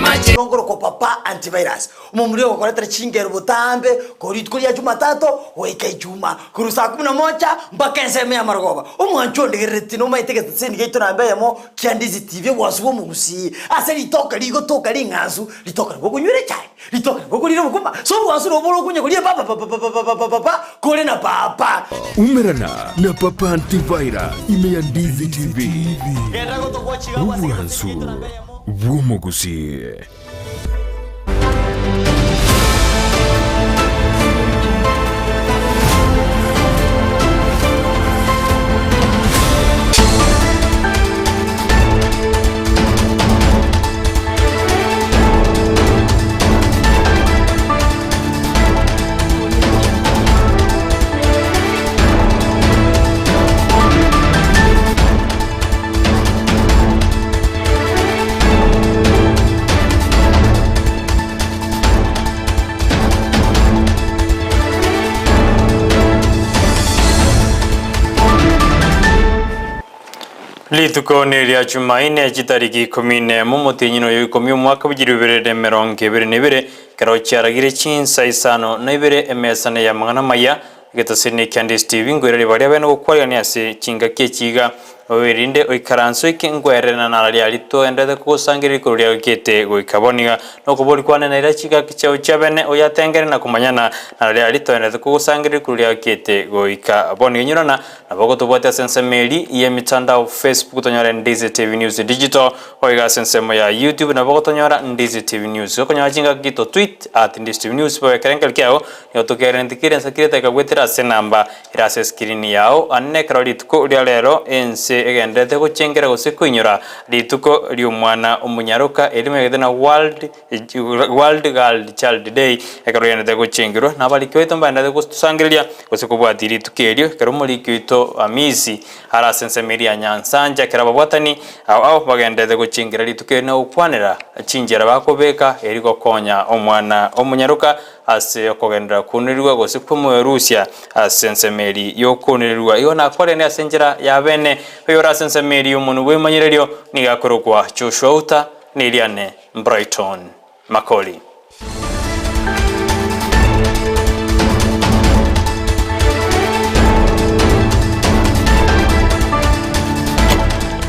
Nongorokwa Papa Antivirus, omomura ogokoretera chingero botambe korwa rituko ria Jumatatu goika Ijumaa, korwa saa kumi na moja mpaka ensemo ya marogoba. Omwancho ondegereretie nomaete egeteseni giaito namba eyemo kia Ndizi TV obwansu bw'omogusii ase ritoke rigotoka ring'ansu, ritoke nabo okonywera echae, ritoke nabo okorira obokima, so obwansu nabo bore okonya koria papapapapapapapa kore na papa. Umerana na Papa Antivirus ime ya Ndizi TV. Obwansu bw'omogusii. Rituko neria Jumaine chitariki ikomi nemo omotienyi noyo ikomi omwaka bw'chilifu bibere na emerongo ebere na ebere, ekero chiaragire chinsa isano na ibere emesa na ey'amang'ana amaya, egetasini kia Ndisi TV ngoirarie baria bene gokwarigania ase chingaki echi iga, Erinde oikaranse oike nkwerere na nararia aria togenderete kogosangereria igoro riagokete goika bono iga. Nokobori kwane naira chingaki chiao chia bene oyatengere na komanyana nararia aria togenderete kogosangereria igoro riagokete goika bono iga. Inyorana nabo ogotobwatia ase ensemo eria y'emitandao Facebook tonyore Ndizi TV News Digital, boigo ase ensemo ya YouTube nabo ogotonyora Ndizi TV News. Okonyora chingaki to tweet at Ndizi TV News bobe ekerengerio kiao nigo tokereneti kera ensa kera etageka goetera ase enamba Ere ase eskirini yao, aane nekero rituko ria rero ense egendererete gochengera gose koinyora rituko ri'omwana omonyaroka erimo egete na World World Girl Child Day ekero rigendererete gochengerwa na abariki baito mbagendererete gotosangereria gose kobwatia rituko erio ekero omoriki oito Hamisi are ase ensemo eria ya Nyansancha ekero ababwatani ao ao bagendererete gochengera rituko erio na gokwanera chinchera bakobeka eri gokonya omwana omonyaroka Ase okogenderera kounererigwa gose kw'omoerusia ase ensemo eria y'okounererigwa, igo nakwarene ase enchera ya bene. Oyore ase ensemo eria y'omonwa bw'ebimanyererio nigo akorokwa Joshua Uta, na eriane Brighton Makori.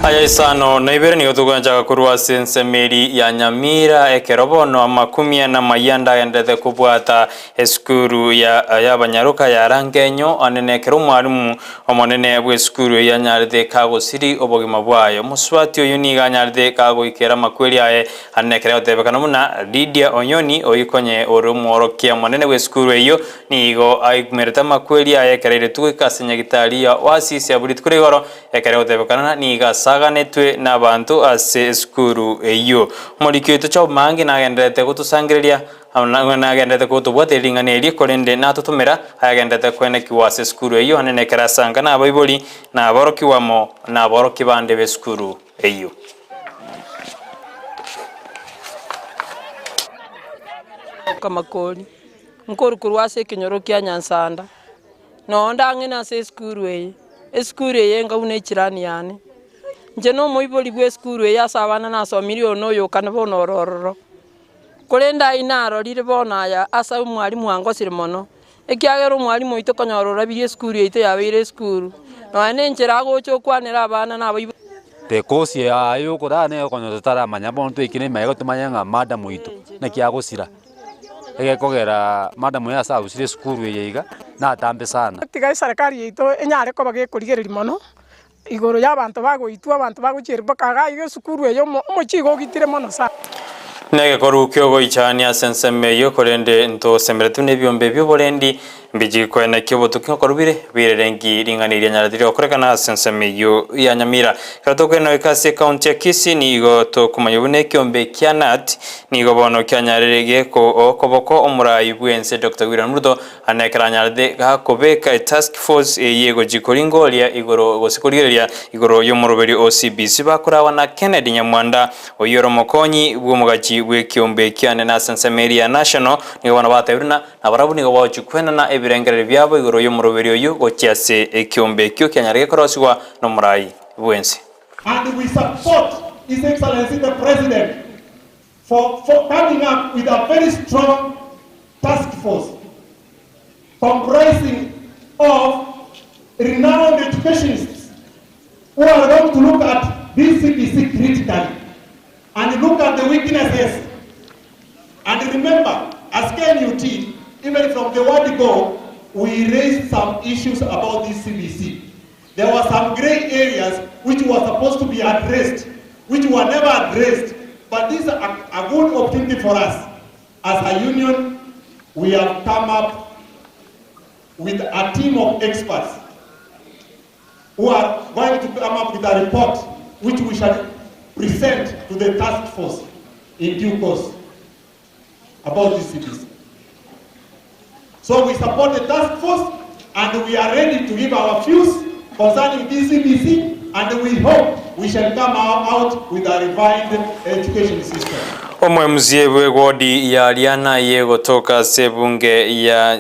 Aya isano na ibere nigo togoanchaka korwa ase ensemo eria ya Nyamira, ekero bono amakumia na amayia ndagenderete kobwata esukuru ya y'abanyaroka ya Rangenyo, ande nekero omwalimu omonene bw'esukuru eyio anyarete kagosiri obogima bwaye. Omosubati oyio nigo anyarete kagoikera amakweri aye, ande nekero egotebekana buna Lydia Onyoni oyio konye ore omworokia omonene bw'esukuru eyio nigo aigmerete amakweri aye ekero airetwe goika ase nyagitari ya Oasis abwo rituko rigoro Ekero egotebekana nigo asaganetwe nabanto ase esukuru eyio. Omoriki oito Job Maangi nagendererete gotosangereria nagendererete gotobwateria ring'ana eri, korende natotomera ayagendererete koenekigwa ase esukuru eyio ande nekero asanka nabaibori na aborokigwa amo naborokia bande b'esukuru eyio. Kamakori, nkoru korwa ase ekenyoro kia Nyansanda. Noo ndang'ina ase esukuru eye, esukuru eye enga buna echirani yane. Inche na omoibori bwa esukuru eye ase abana nasomirie oyo na oyo okane bono ore ororo. Korende ayio narorire bono aya ase omwalimu angosire mono, ekiagera omwalimu oito konyora orabirie esukuru yaito yabeire esukuru, nonya na enchera agocha okwanera abana na abaibori. The course yaye yokorara nere okonyora totaramanya bono twaikire ime tomanye ng'a madam oito naki agosira. Egekogera madam oyo ase agusire esukuru eye iga, natambe sana. Tiga eserekari yaito enyare koba gekorigereria mono igoro y'abanto bagoitwa, abanto bagochierwa mpaka iga iga esukuru eye omochie igo ogitire mono sana. Negekoru ki'ogoichania ase ensemo eyio, korende ntosemeretwe nebiombe bi'oborendi, Mbichi koenekia obotuki okoru bire birerengi ring'ana eria nyareti rigokorekana ase ensemo eyio ya Nyamira. Ekero tokoirana goika ase ekaunti ya Kisii nigo tokomanya buna ekiombe kia Knut nigo bono kianyarire geko okoboko omorai bwense Doctor William Ruto ande ekero anyarete gakobeka etask force eyio egochi koringoria igoro gose korigereria igoro yomoroberi o CBC bakorawa na Kennedy Nyamwanda oyio ore omokonyi bwomogachi bwekiombe kiane nase ensemo eria ya National nigo bono batebire buna Na barabwo nigo bagochia kwenana ebirengererio biabo igoro y'omoroberi oyio gochia ase ekiombe ekio kianyare gekorosigwa nomorai bw'ense. And we support His Excellency the President. for for coming up with a very strong task force comprising of renowned educationists who are going to look at this CBC critically and look at the weaknesses. And remember, as KNUT, even from the word go, we raised some issues about this CBC. There were some gray areas which were supposed to be addressed, which were never addressed. But this is a, a good opportunity for us. As a union, we have come up with a team of experts who are going to come up with a report which we shall present to the task force in due course about this CBC. So we support the task force and we are ready to give our views concerning this CBC and we hope we shall come out with a refined education system. Omoemusie bw'ewodi ya Riana ye gotoka ase ebunge ya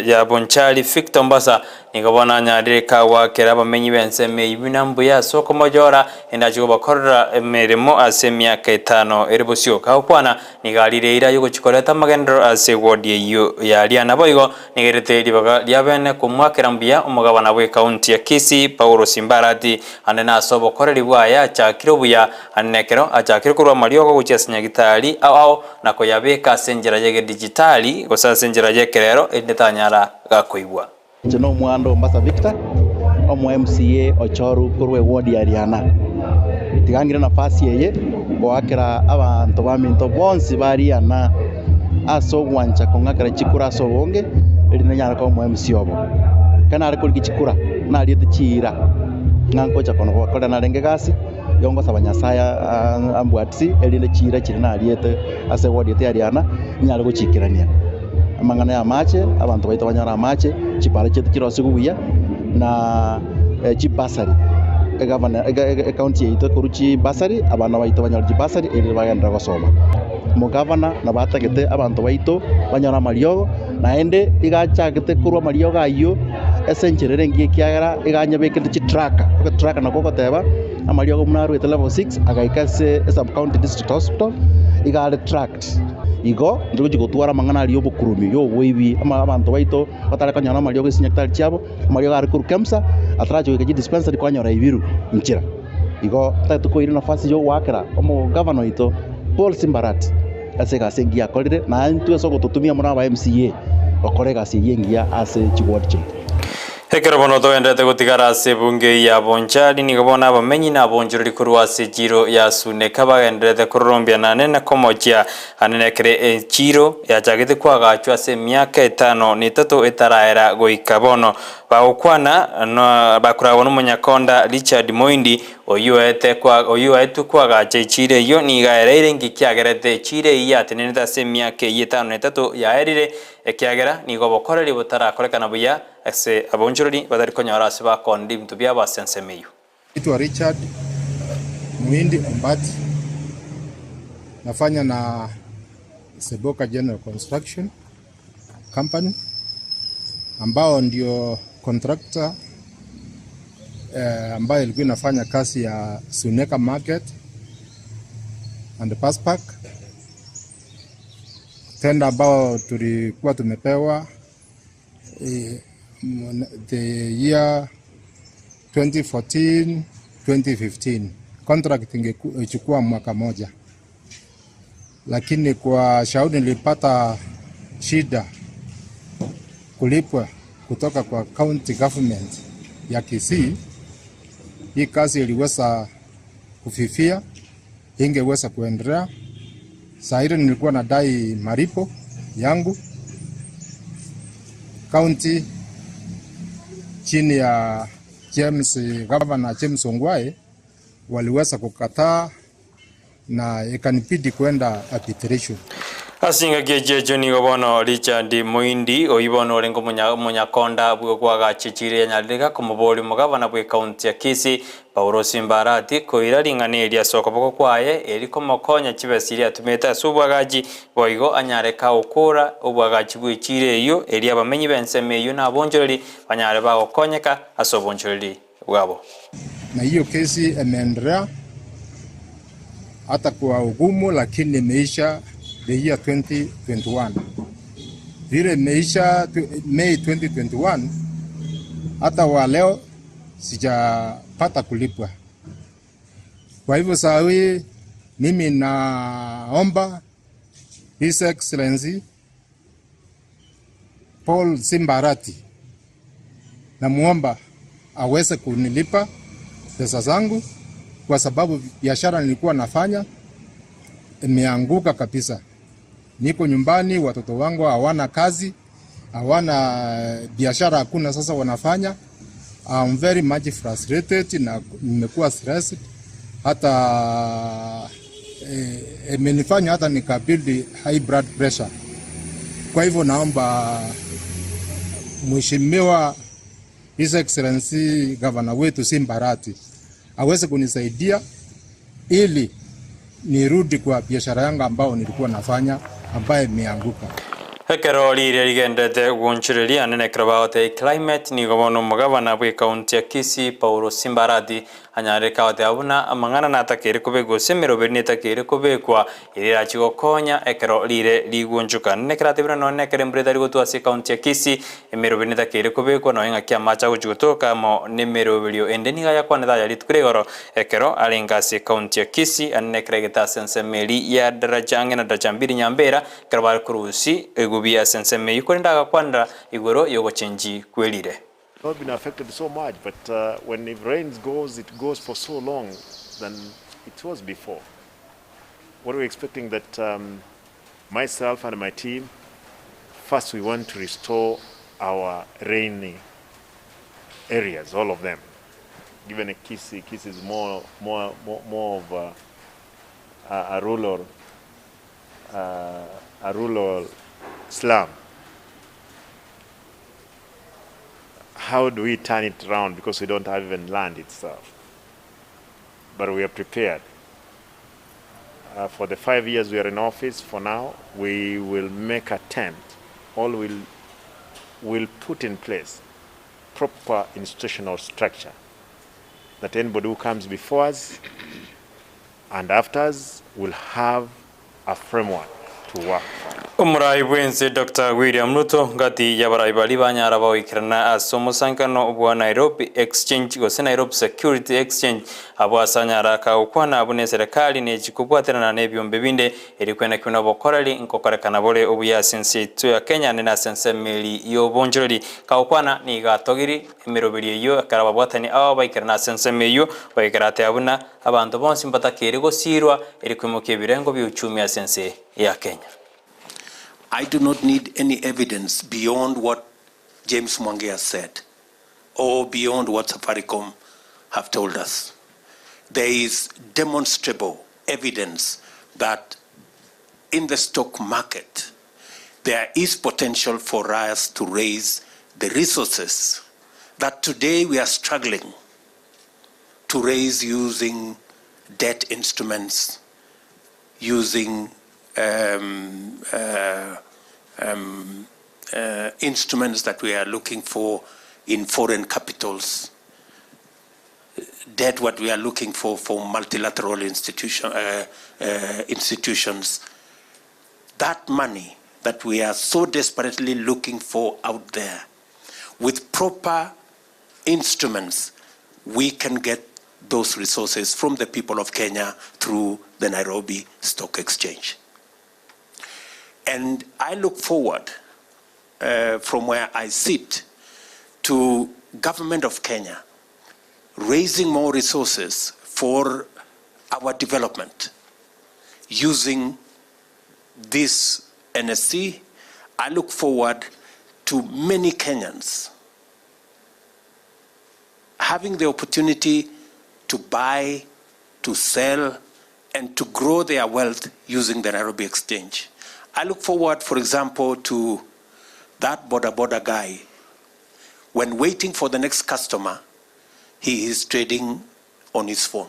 ya Bonchari Victor Mbasa nigo bono anyarire kagwakera abamenyi b'ensemo eyio buna mbuya ase okomochora endachi kobakorera emeremo ase emiaka etano ere bosio. Kagokwana nigo arire eira y'ogochia koreta amagenderero ase ewodi eyio ya Riana boigo nigo erete ribaga ria bene komwakera mbuya omogabana bw'ecounty ya Kisii Paulo Simbarati ande nase obokoreri bwaye achakire obuya Ande nekero achakire korwa amariogo gochia ase nyagitari ao ao na koyabeka ase enchera y'egedijitali gose ase enchera y'ekerero erinde tanyara gakoigwa. Inche nomwando Ombasa Victor, omo MCA ochoru korwa eward ya Riana. Tiga ng'ire nafasi eye goakera abanto baminto bonsi ba Riana ase ogwancha kong'akera chikura ase obonge erinde nyare koba omo MCA obo. Ekero nare korigia chikura, nariete chiira ng'a ngocha kono narenge egasi. Igo ngosaba Nyasae ambwatisi, erinde chiira chiria nariete ase ewodi yaito ya Riana inyare gochiikerania. Amang'ana y'amache, abanto baito banyore amache, chipara chiaito chirosigwe buya, na chibasari, egavana ecounty yaito ekorwa chibasari, abana baito banyore chibasari erinde bagenderere gosoma. Omogavana nabo atagete abanto baito banyore amariogo, naende iga achagete korwa amariogo ayio ase enchera ere engiya ekiagera iga anyabekete chitraka, egetraka nakwo ogoteba amariogo buna arwete level six agaika ase esub county district hospital iga are tracked. Igo ntogochi gotwara amang'ana aria y'obokurumi, y'oboibi, ama abanto baito batare konyora amariogo ase chinyagitari chiabo, amariogo are korwa KEMSA atarachi goika chidispensary kwanyora ibiru nchera. Igo ntagete koira nafasi y'ogoakera omogavana oito Paul Simbarati ase egasi engiya akorire, na intwe ase ogototumia buna aba MCA gokora egasi eyio engiya ase chiward chiaito. Ekero bono togenderete gotigara ase ebunge eyio ya Bonchari, nigo bono abamenyi na abonchoreri korwa ase echiiro ya Suneka bagendererete kororombia nane na komochia ane nekero echiiro yachagete koagachwa ase emiaka etano na etato etaraera goika bono. Bagokwana na bakoragwa nomonyakonda Richard Moindi, oyio oete kwa oyio oetwe koagacha echiiro eyio, nigo aereire inki kiagerete echiiro eyio yatenenete ase emiaka eyio etano na etato yaerire, ekiagera nigo obokoreri botarakorekana buya ase abaonchorori batari konyora ase bakoonera ebinto biabo ase ensemo eyio. Naitwa Richard Muindi Ombati, nafanya na Seboka General Construction Company ambao ndio contractor eh, ambayo ilikuwa inafanya kazi ya Suneka Market and Bus Park. Tenda ambao tulikuwa tumepewa eh, the year 2014 2015 contract ingechukua mwaka moja, lakini kwa shauri nilipata shida kulipwa kutoka kwa county government ya Kisii. Hii kazi iliweza kufifia, ingeweza kuendelea. Saa ile nilikuwa nadai malipo yangu county chini ya James Governor James Ongwae waliweza kukataa na ikanibidi kwenda arbitration. Ase engaki echio echio nigo bono Richard Moindi, oyio bono orenge omonya omonyakonda bw'okoagacha echiira ya Nyaririga komoboria omogabana bw'ecounty ya Kisii, Paulo Simbarati, koira ring'ana eri ase okoboko kwaye eri komokonya chibesa chiria atumete ase obwagachi, boigo anyare kagokora obwagachi bw'echiira eyio, erio abamenyi b'ensemo eyio na abonchoreri banyare bagokonyeka ase obonchoreri bwabo. Na hiyo kesi imeendelea. hata kwa ugumu, lakini imeisha the year 2021. Vile imeisha May 2021, hata wa leo sijapata kulipwa. Kwa hivyo saa hii mimi naomba His Excellency Paul Simba Arati, namuomba aweze kunilipa pesa zangu, kwa sababu biashara nilikuwa nafanya imeanguka kabisa. Niko nyumbani, watoto wangu hawana kazi, hawana biashara, hakuna sasa wanafanya. I'm very much frustrated na nimekuwa stressed hata imenifanya hata nikabuild high blood pressure. Kwa hivyo naomba Mheshimiwa His Excellency Gavana wetu Simba Arati aweze kunisaidia ili nirudi kwa biashara yangu ambao nilikuwa nafanya ambaye imeanguka. Ekero riria rigendete gonchereria nene ekero bagotebia climate nigo bono omogabana bwa ekaunti ya Kisii Paulo Simba Arati anyare kagoteba buna amang'ana natakeire kobekwa gose emeroberi netakeire kobekwa eria erachie gokonya ekero rire rigonchoka. Nene ekero atebire nonye ekero embura etari gotwa ase ekaunti ya Kisii emeroberi netakeire kobekwa nonye ng'aki amache agochia gotoka amo na emeroberio ende nigo ayakwanete aya rituko ria igoro ekero arenge ase ekaunti ya Kisii ande nekero aigete ase ensemo eria ya Daraja ang'e na Daraja Mbili Nyambera Ekero bare korusia egubi ase ensemo eyio, korende agakwanera igoro y'ogochenchi kwerire. Not been affected so much but when if rains goes it goes for so long than it was before. What we're expecting that myself and my team first we want to restore our rainy areas all of them given a Kisii, Kisii is more, more, more, more of a, a, a rural a rural slum. How do we turn it around because we don't have even land itself? But we are prepared. For the 5 years we are in office, for now, we will make attempt, all will will put in place proper institutional structure that anybody who comes before us and after us will have a framework to work from. Omorai bw'ense Doctor William Ruto ngati y'abarai baria banyara bagoikerana ase omosankano bwa Nairobi Exchange gose Nairobi Security Exchange abwo ase anyara akagokwana buna eserekari nechi kobwaterana nebiombe binde eri kwenekigwa buna obokoreri nkokorekana bore obuya ase ense yaito ya Kenya naende ase ensemo eri y'obonchoreri. Kagokwana nigo atogiri emeroberio eyio ekero ababwatani abo baikerana ase ensemo eyio goikera ateba buna Abanto bonsi mbatakeire gosiirwa, eri koimokia ebirengo bi'uchumi ase ense ya Kenya. I do not need any evidence beyond what James Mwangi has said or beyond what Safaricom have told us. There is demonstrable evidence that in the stock market there is potential for us to raise the resources that today we are struggling to raise using debt instruments, using um, uh, um, uh, instruments that we are looking for in foreign capitals, debt what we are looking for for multilateral institution, institutions. That money that we are so desperately looking for out there, with proper instruments, we can get those resources from the people of Kenya through the Nairobi Stock Exchange. And I look forward from where I sit to government of Kenya raising more resources for our development using this NSC. I look forward to many Kenyans having the opportunity to buy, to sell, and to grow their wealth using the Nairobi Exchange. I look forward, for example, to that boda boda guy. When waiting for the next customer, he is trading on his phone.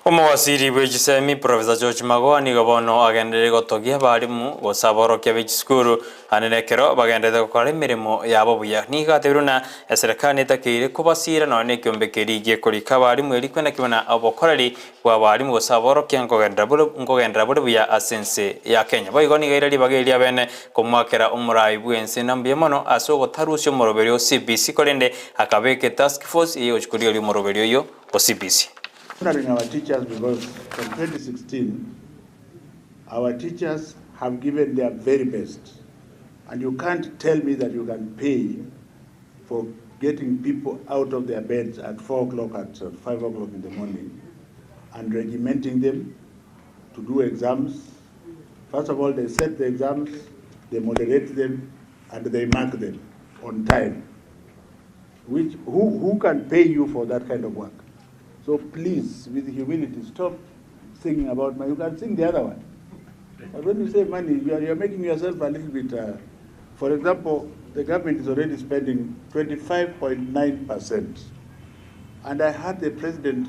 Omowasiri bwe chisemi Professor George Magoha nigo bono agenderere gotogia abalimu gose aborokia be chisukuru ande nekero bagenderete gokora emeremo yabo buya. Nigo atebire buna eserekari netakeire kobasira nonya nekiombe keria gekorika abalimu erio kwenda ki buna obokoreri bwa abalimu gose aborokia nkogenderera bore buya ase ense ya Kenya. Boigo nigo aire ribaga eria bene komoakera omorai bw'ense na mbuya mono ase ogotarusia omoroberio o CBC korende akabeka etask force eye gochia korigereria omoroberio oyio o CBC. Honoring our teachers because from 2016 our teachers have given their very best and you can't tell me that you can pay for getting people out of their beds at 4 o'clock at uh, 5 o'clock in the morning and regimenting them to do exams. First of all, they set the exams, they moderate them, and they mark them on time. Which, who, who can pay you for that kind of work? So please, with humility, stop singing about money. You can sing the other one. But when you say money, you are, you are making yourself a little bit. Uh, for example, the government is already spending 25.9%. And I heard the president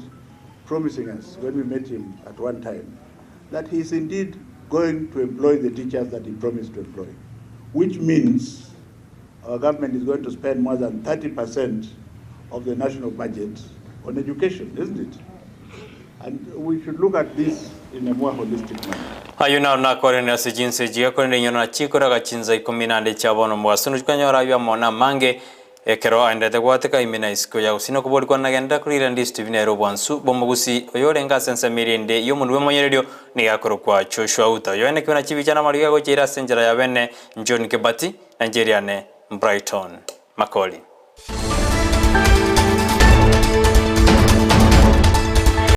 promising us when we met him at one time that he is indeed going to employ the teachers that he promised to employ, which means our government is going to spend more than 30% of the national budget on education, isn't it? And we should look at this in a more holistic manner. Ayio naro nakwarire ase chinsa echi, korende inwe nachikoraga chinsa ikomi nande chia bono omobaso, nochikonyora ayio amo namange, ekero aenderete gwateka ime na isiko ya gusii nokobori kwane nagenderera korira ndi Stephen ere obwansu bw'omogusi oyorenge ase ensemo eria ende y'omonwa bw'emonyererio nigo akorokwa Joshua Uta oyoene kebe na chibicha namariogi agocha ere ase enchera ya bene John Kebati na enchera yane Brighton Makori.